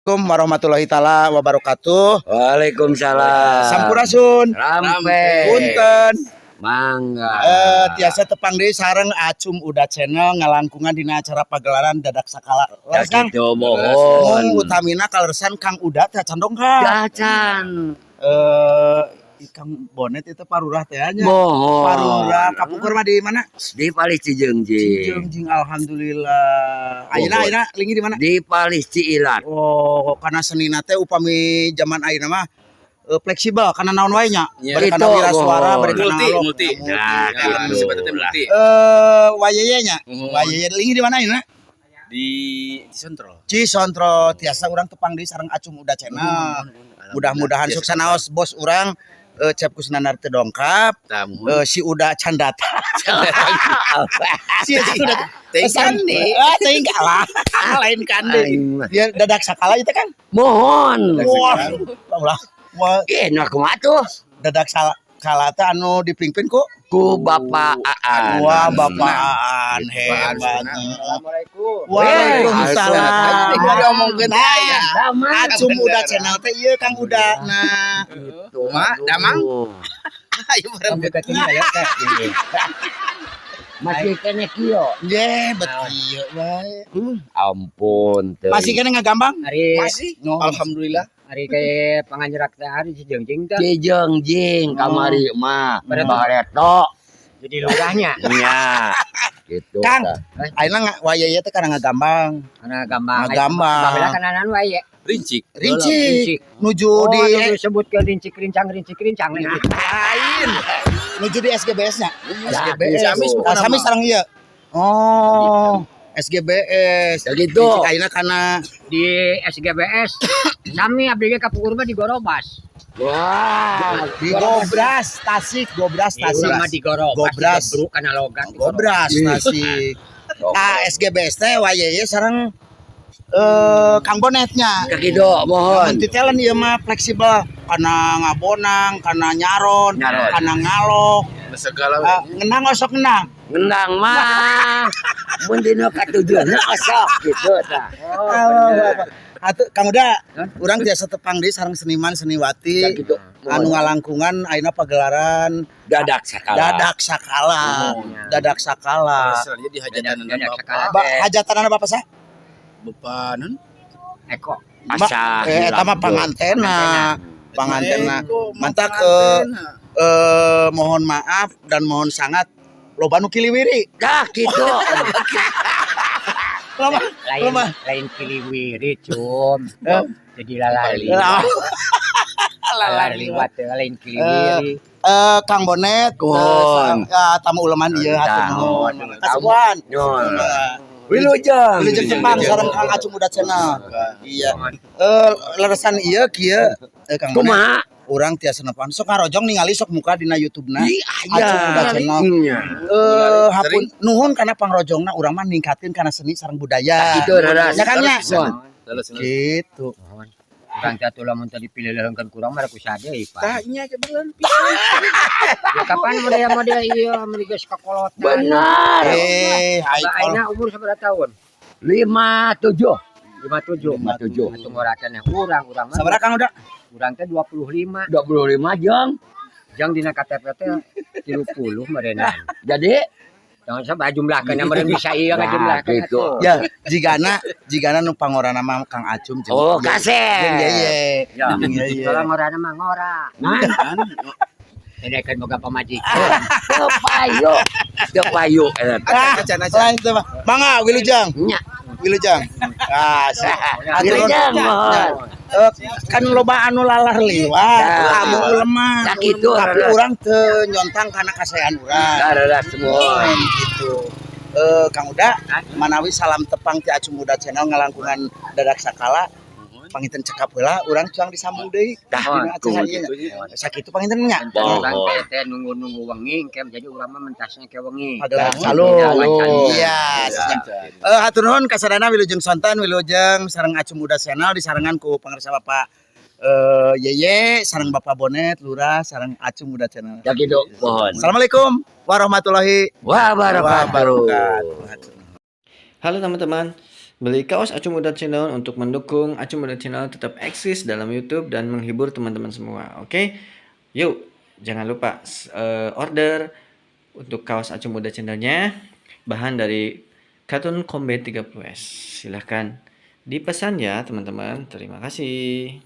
Assalamualaikum warahmatullahi taala wabarakatuh. Waalaikumsalam. Sampurasun. Rampes. Punten. Mangga. Tiasa tepang deui sareng Acum Uda Channel ngalangkungan dina acara pagelaran Dadak Sakala. Ya Leres, Kang? gitu, Mung mohon. Utamina kaleresan Kang Uda teh can dongkap. Acan. Kang Bonet itu parurah teh nya. Mohon. Parurah kapungkur mah di mana? Di Palih Cijeungjing. Cijeungjing, alhamdulillah. Ayeuna Mohon. Ayeuna linggih di mana? Di Palih Ciilat. Oh, karena senina teh upami zaman ayeuna mah fleksibel karena naon wae nya. Iya. Bari kana Gitu, wira suara, mohon. bari kana Multi, alok. multi. Nah, Ya, gitu. sifatnya multi. Wayeye nya. Mohon. Wayeye linggih di mana ayeuna? Di Cisontro. Cisontro, tiasa urang tepang di sareng Acum Uda Channel. Mudah-mudahan Biasa. sukses naos bos urang Cep Kusnandar teu dongkap, Tah, muhun. Si Uda can datang. Si Uda Teuing kande. Ah, teuing kalah. Lain kande. Aing mah. Ya Dadak Sakala itu kan. Mohon. Wah, ulah. Wah, Eh, nah kumaha tuh? Dadak Sakala teh anu dipimpin ku Ku Bapak Aan. Wah, Bapak Aan hebat. Assalamualaikum. Waalaikumsalam. Ini diomongkeun aya. Sama. Acum Uda Channel teh ieu Kang Uda. Nah, Ma, damang. Ayo bareng. Kamu ya teh. Masih keneh kieu. Ye, bet kieu wae. Ampun teuing. Masih keneh ngagambang? Hari Masih. Alhamdulillah. Hari kayak panganjerak teh hari Cijeungjing teh. Cijeungjing kamari mah. Bareto. Bareto. Jadi lurahnya. Nya. Gitu. Kang, tah. ayeuna wayeye teh kana ngagambang. Karena gambang. Ngagambang. Baheula kananan wae. Rincik. Rincik. Rincik. Nuju Oh, di anu disebutkeun rincik rincang rincik rincang. Lain. Nuju di SGBS nya. SGBS. Ciamis bukan Ah, sami nama. sareng ieu. Oh, SGBS. Ya gitu. Rincik ayeuna kana Di SGBS sami abdi ge kapungkur mah di Gorobas. Wah. Di Gobras, Tasik, Gobras, Di Tasik. urang mah di Gorobas. Gobras. Digebruk kana logat di Gobras, Tasik. Nah, SGBS teh wayeye sareng Kang Bonetnya. Kakido mohon. Multi talent ieu mah, fleksibel kana ngabonang, kana nyaron, Nyaron. Kana ngalok. Segala. Ah, ngenang osok ngenang. Ngendang mah. Mun dina katujuhna osok gitu tah. Oh, bener. Atuh Kang Uda, Hah? urang tiasa tepang deui sareng seniman seniwati Ya gitu. Anu ngalangkungan ayeuna pagelaran Dadak Sakala. Dadak Sakala. Dadak Sakala. Selanjutnya di hajatan Dadak Bapak. Sakala. Ba, hajatanana Bapak sa? Bapak non. Eko. Asa. Eh, eta mah pangantena. Pangantena. Eko, Mantak pangantena. Mohon maaf dan mohon sangat loba nu kiliwiri. Dah gitu. Loba. Lain Loba. lain kiliwiri cum. Eh. Jadi lalali. Lah, Lalali liwat teh lain kiliwiri. Kang Bonet, Nuhun. tamu uleman ieu hatur Tah, nuhun. nuhun. Kasubuhan. Nyun. Wilujeng. Wilujeng tepang sareng Kang Acum Uda Channel. Iya. Leresan ieu kieu Kang Bonet. Kumaha? Urang tiasa nepan sok ngarojong ningali sok muka dina YouTube-na. Ih, Acum Uda Channel. Nya. Hapun nuhun karena pangrojongna urang mah ningkatin kana seni sareng budaya. Gitu raras. Ya kan nya? Nuhun. Terus, terus. Gitu. Mohon. Urang teh atuh lamun tadi pilih leungkeun kurang mah ku sade Pak. Tah nya kebetulan. Ya kapan model-model ieu mun geus kakolotan. Benar. Ai Bah, kol ayeuna umur sabaraha tahun? 57. 57. 57. Atuh ngorakeun urang urang mah. Sabaraha, Kang Uda? Urang teh 25. 25 jong. Jang dina KTP teh 30 meureunan. Jadi Jangan sampai jumlahkeun meureun bisa ieu Nah, ngajumlahkeun gitu. atuh. Ya, jigana jigana nu pangorana mah Kang Acum jeung Oh, jeung kasep. Yeye. Ya. Jeung Yeye. Kalau ngorana mah ngora. Nah, Ini kan boga pamajikan. teu payu. Teu payu eta teh. Ah, Acan, acan. lain teh mah. Mangga wilujeng, Nya. wilujeng. Ah, sip. Hatur nuhun. Wilujeng mohon. Kan loba anu lalar liwat, Nah. tamu uleman. Nah, gitu, Tapi raras. urang teu nyontang kana kasaean urang. Raras mohon. Gitu. Kang Uda, manawi salam tepang ti Acum Uda Channel ngalangkungan Dadak Sakala. Panginten cekap heula, urang cuang disambung deui. Tah, Dina acara ieu nya. Sakitu panginten nya. Mohon. Urang teh teh nunggu-nunggu wengi kem jadi urang mah mentasna ke wengi. Pagelaran calung. Calung. Iya, siap. Hatur nuhun kasadana, wilujeng sonten, wilujeng sareng Acum Uda Channel disarengan ku pangersa Bapak Yeye sareng Bapak Bonet Lurah sareng Acum Uda Channel. Ya gitu, mohon. Assalamualaikum warahmatullahi Wabarakatuh. wabarakatuh. Halo teman-teman, Beli kaos Acum Uda Channel untuk mendukung Acum Uda Channel tetap eksis dalam YouTube dan menghibur teman-teman semua. Oke, yuk jangan lupa order untuk kaos Acum Uda Channelnya, bahan dari Katun Combat 30S. Silahkan dipesan ya teman-teman. Terima kasih.